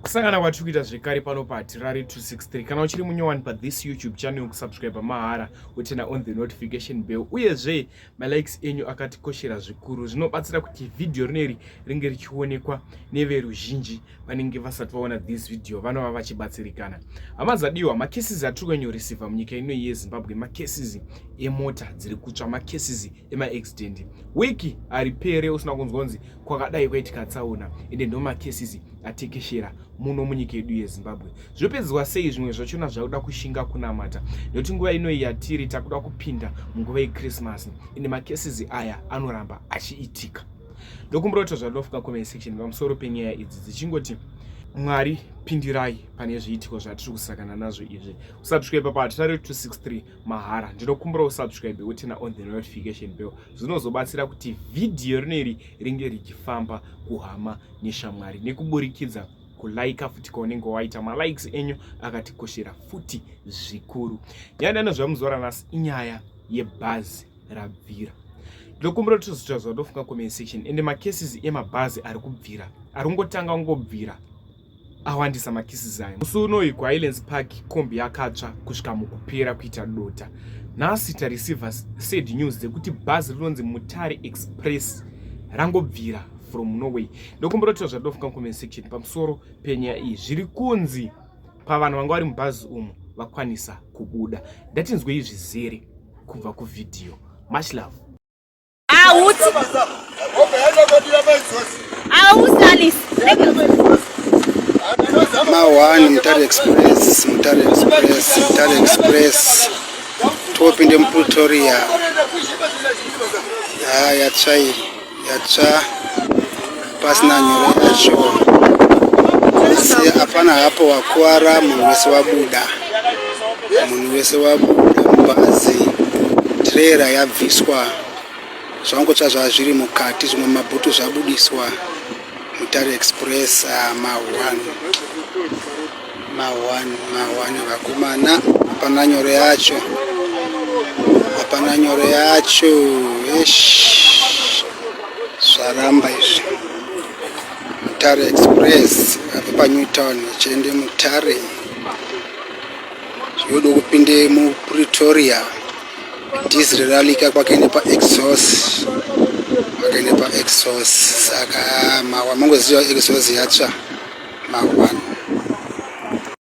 Kusangana kwatiri kuita zvekare pano paHatirari 263. Kana uchiri munyowani pathis YouTube channel, kusubscribe mahara, woturn on the notification bell. Uyezve malikes enyu akatikoshera zvikuru, zvinobatsira kuti vhidhiyo rineri ringe richionekwa neveruzhinji vanenge vasati vaona this video, vanova vachibatsirikana. Hama dzadiwa, macases atiri kunyanyoreceiva munyika ino yeZimbabwe macases emota dziri kutsva, macases emaaccident. Wiki haripere usina kunzwa kunzi kwakadai kwaitika tsaona, ende ndo macases atekeshera muno munyika yedu yeZimbabwe. Zvopedzwa sei? Zvimwe zvachona zvakuda kushinga kunamata, nekuti nguva inoyi yatiri takuda kupinda munguva yechristmas, ende macases aya anoramba achiitika. Ndokumbira kuti zvandinofunga comment section pamusoro penyaya idzi dzichingoti Mwari pindirai pane zviitiko zvatiri kusangana nazvo izvi. Usubscribe paHatirari 263 mahara. Ndinokumbira usubscribe, woturn on the notification bell. Zvinozobatsira kuti vhidhiyo rineri ringe richifamba kuhama neshamwari nekuburikidza kulaika futi kwaunenge waita. Malikes enyu akatikoshera futi zvikuru. Nyaya ndanozva muzuva ranhasi inyaya yebhazi rabvira. Ndinokumbira kuti tizoita zvandofunga comment section. Ende macases emabhazi ari kubvira, ari kungotanga kungobvira, awandisa macases aya. Musi unoyi kuHighlands Park kombi yakatsva kusvika mukupera kuita dota. Nhasi tareceiva sad news dzekuti bhazi rinonzi Mutare Express rangobvira from nowhere. Ndokumbira kuti zvandofunga comment section pamusoro penyaya iyi. Zviri kunzi pavanhu vanga vari mubhazi umu vakwanisa kubuda. Ndatinzwei zvizere kubva kuvhidhiyo. Much love. Auti. Auti Alice. Ma1 Mutare Express, Mutare Express, Mutare Express. Topinde muPretoria. Ha, yatsva iyi, yatsva pasina nyoro yacho. Asi hapana hapo wakuwara, munhu wese wabuda. Munhu wese wabuda mubhazi. Trailer yabviswa. Zvangotsva zvazviri mukati, zvimwe mabhutu zvabudiswa. Mutare Express, ma1 ma1 ma1 vakomana, hapana nyoro yacho, hapana nyoro yacho. Eish, zvaramba izvi. Mutare Express abva paNewtown ichiende Mutare, zvoda kupinde muPretoria. Diesel ralika kwakaenda paexhaust, kwakaenda paexhaust. Saka mawa mangoziva exhaust yatsva ma1.